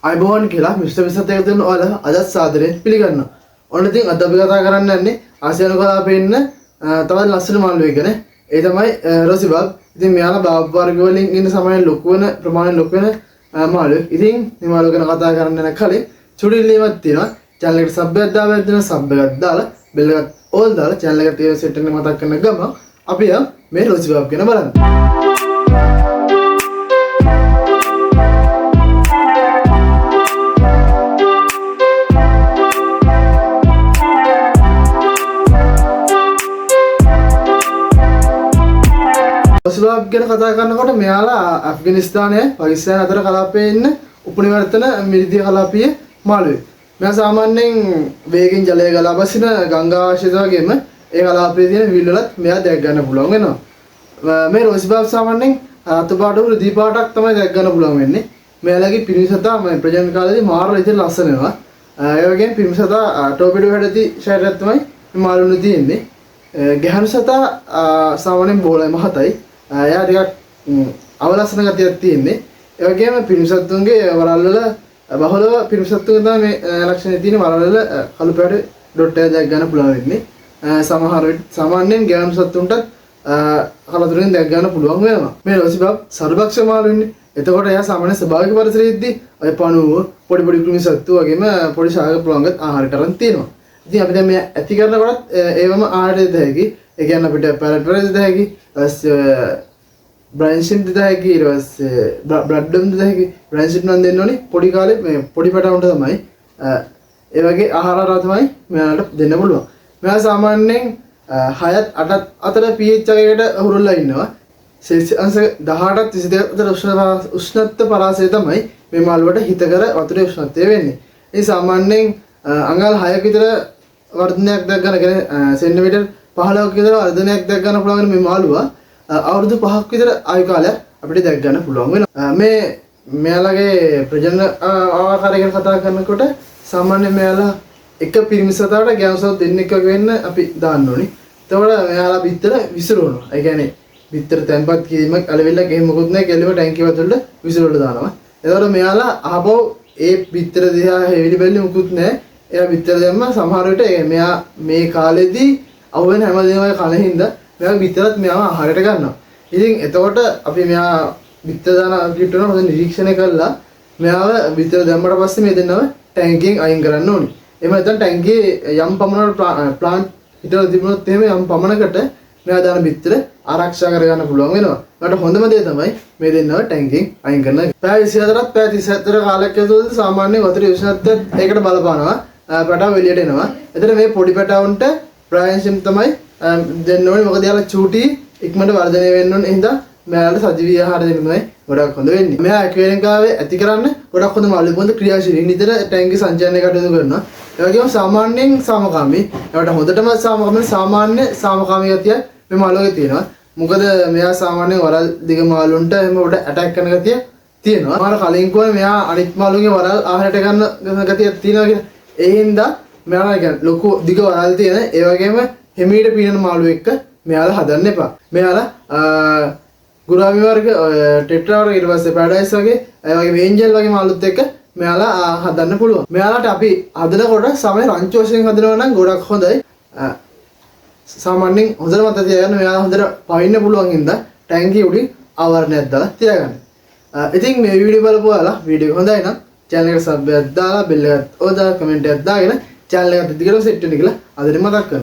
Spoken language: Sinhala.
අයිබෝන් කියලා මිස්ටර් විසත් එක දෙන්න ඔයාලා අදත් සාදරයෙන් පිළිගන්නවා. ඔන්න ඉතින් අද අපි කතා කරන්න යන්නේ ආසියානු කලාපේ ඉන්න තවත් ලස්සන මාළුවෙක් ගැන. ඒ තමයි රොසි බබ්. ඉතින් මෙයාලා බබ් වර්ග වලින් ඉන්න සමයෙන් ලොකු වෙන ප්‍රමාණයෙන් ලොකු වෙන මාළුවෙක්. ඉතින් මේ මාළුව ගැන කතා කරන්න යන කලින් චුටි ඉල්ලීමක් තියෙනවා. චැනල් එකට සබ් එකක් දාලා දෙන්න, සබ් එකක් දාලා බෙල් එකත් ඕල් දාලා චැනල් එකට තියෙන සෙට් එක මතක් කරන ගමන් අපි යම් මේ රොසි බබ් ගැන බලන්න. රොසිබාබ් ගැන කතා කරනකොට මෙයාලා ඇෆ්ගනිස්තානය පාකිස්තාන අතර කලාපයේ ඉන්න උපනිවර්තන මිරිදිය කලාපීය මාළුවෙක්. මෙයා සාමාන්‍යයෙන් වේගෙන් ජලය ගලා බසින ගංගා ආශ්‍රිත වගේම ඒ කලාපයේ තියෙන විල් වලත් මෙයා දැක් ගන්න පුළුවන් වෙනවා. මේ රොසිබාබ් සාමාන්‍යයෙන් රතු පාට වූ රිදී පාටක් තමයි දැක් ගන්න පුළුවන් වෙන්නේ. මෙයාලගේ පිරිමි සතා මේ ප්‍රජනන කාලේදී මාර විදිහට ලස්සන වෙනවා. ඒ වගේම පිරිමි සතා ටෝපිඩෝ හැඩති ශරීරයක් තමයි මේ මාළුන්ගේ තියෙන්නේ. ගැහණු සතා සාමාන්‍යයෙන් බෝලයි මහතයි. එයා ටිකක් අවලස්සන ගතියක් තියෙන්නේ. ඒ වගේම පිරිමි සත්තුන්ගේ වරල් වල බහුලව පිරිමි සත්තුන්ගේ තමයි මේ ලක්ෂණය තියෙන වරල් වල කළු පාට ඩොට් එකක් දැක් ගන්න පුළුවන් වෙන්නේ. සමහර විට සාමාන්‍යයෙන් ගැහණු සත්තුන්ටත් කලතුරෙන් දැක් ගන්න පුළුවන් වෙනවා. මේ රොසිබබ් සර්වක්ෂ මාළු ඉන්නේ. එතකොට එයා සාමාන්‍ය ස්වභාවික පරිසරයේදී ඔය පණුව, පොඩි පොඩි කෘමි සත්තු වගේම පොඩි ශාක ප්‍රවාහගත ආහාරයට අරන් තියෙනවා. ඉතින් අපි දැන් මේ ඇති කරනකොටත් ඒවම ආහාරයට දෙත හැකි. ඒ කියන්නේ අපිට පැලට් වල දෙත හැකි. ඊට බ්‍රයින් ෂිම්ප් දෙත හැකි. ඊට පස්සේ බ්ලඩ් වර්ම් දෙත හැකි. බ්‍රයින් ෂිම්ප් නම් දෙන්න ඕනේ පොඩි කාලේ මේ පොඩි පැටවුන්ට තමයි. ඒ වගේ ආහාර අරන් තමයි මෙයාලට දෙන්න පුළුවන්. මෙයා සාමාන්‍යයෙන් 6ත් 8ත් අතර pH එකකට හුරුලා ඉන්නවා. සෙල්සියස් අංශ 18ත් 22 අතර උෂ්ණත්ව පරාසය තමයි මේ මාළුවට හිතකර වතුරේ උෂ්ණත්වය වෙන්නේ. ඒ සාමාන්‍යයෙන් අඟල් 6ක විතර වර්ධනයක් දක් ගන්න, කියන්නේ සෙන්ටිමීටර් 15ක විතර වර්ධනයක් දක් ගන්න පුළුවන් මේ මාළුවා අවුරුදු 5ක් විතර ආයු කාලයක් අපිට දැක් ගන්න පුළුවන් වෙනවා. මේ මෙයාලගේ ප්‍රජනන ආකාරය ගැන කතා කරනකොට සාමාන්‍යයෙන් මෙයාලා එක පිරිමි සතාට ගැහණු සතු දෙන්නෙක් වගේ වෙන්න අපි දාන්න ඕනි. එතකොට මෙයාලා බිත්තර විසිරවනවා. ඒ කියන්නේ බිත්තර තැන්පත් කිරීමක් අලෙවිල්ලක් එහෙම මොකුත් නැහැ. කෙලිම ටැංකිය වතුරට විසිරවලා දානවා. එතකොට මෙයාලා ආපහු ඒ බිත්තර දිහා හෙවිලි බැලි මොකුත් නැහැ. එයා බිත්තර දැම්ම සමහර විට මෙයා මේ කාලෙදී අහුවෙන හැමදේම ඔය කන හින්දා මෙයා බිත්තරත් මෙයාව ආහාරයට ගන්නවා. ඉතින් එතකොට අපි මෙයා බිත්තර දාන කිට්ටුවන හොඳ නිරීක්ෂණය කළා මෙයාව බිත්තර දැම්මට පස්සේ මේ දෙන්නව ටැංකියෙන් අයින් කරන්න ඕනි. එහෙම නැත්නම් ටැංකියේ යම් පමණකට ප්ලාන්ට් හිටලා තිබුණොත් එහෙම යම් පමණකට මෙයා දාන බිත්තර ආරක්ෂා කරගන්න පුළුවන් වෙනවා. ඒකට හොඳම දේ තමයි මේ දෙන්නව ටැංකියෙන් අයින් කරන එක. පැය 24ත් පැය 34 කාලයක් ඇතුළත සාමාන්‍ය වතුරේ උෂ්ණත්වයත් ඒකට බලපානවා. පැටව එළියට එනවා. එතන මේ පොඩි පැටවුන්ට බ්‍රයන් ෂිම්ප් තමයි දෙන්න ඕනේ. මොකද එයාලා චූටි ඉක්මනට වර්ධනය වෙන්න ඕනේ. එහෙනම් මෙයාලට සජීවී ආහාර දෙන්න තමයි ගොඩක් හොඳ වෙන්නේ. මෙයා ඇක්වේරියම් කාවේ ඇති කරන්න ගොඩක් හොඳ මාළු. හොඳ ක්‍රියාශීලී. නිතර ටැංකි සංචාරණය කටයුතු කරනවා. ඒ වගේම සාමාන්‍යයෙන් සාමකාමී. ඒවට හොඳටම සාමකාමී සාමාන්‍ය සාමකාමී ගතිය මේ මාළුවගේ තියෙනවා. මොකද මෙයා සාමාන්‍යයෙන් වරල් දිග මාළුන්ට එහෙම උඩ ඇටැක් කරන ගතිය තියෙනවා. මම කලින් කිව්වා මෙයා අනිත් මාළුන්ගේ වරල් ආහාරයට ගන්න ගතියක් තියෙනවා කියලා. ඒ හින්දා මෙයාලා කියන්නේ ලොකු දිග වරල් තියෙන ඒ වගේම හිමීට පීනන මාළු එක්ක මෙයාලා හදන්න එපා. මෙයාලා ගුරාමි වර්ග, ඔය ටෙට්‍රා වර්ග, ඊට පස්සේ පැරඩයිස් වගේ, ඒ වගේම ඒන්ජල් වගේ මාළුත් එක්ක මෙයාලා හදන්න පුළුවන්. මෙයාලට අපි හදනකොට සමහර රංචු වශයෙන් හදනවා නම් ගොඩක් හොඳයි. සාමාන්‍යයෙන් හොඳට මතක තියාගන්න මෙයාලා හොඳට පවින්න පුළුවන් හින්දා ටැංකිය උඩින් ආවරණයක් දාලා තියාගන්න. ඉතින් මේ වීඩියෝ බලපු ඔයාලා වීඩියෝ හොඳයි නම් චැනල් එකට සබ් එකක් දාලා බෙල් එකත් ඕ දාලා කමෙන්ට් එකක් දාගෙන චැනල් එකට දිගටම සෙට් වෙන්න කියලා අදට මතක් කරනවා.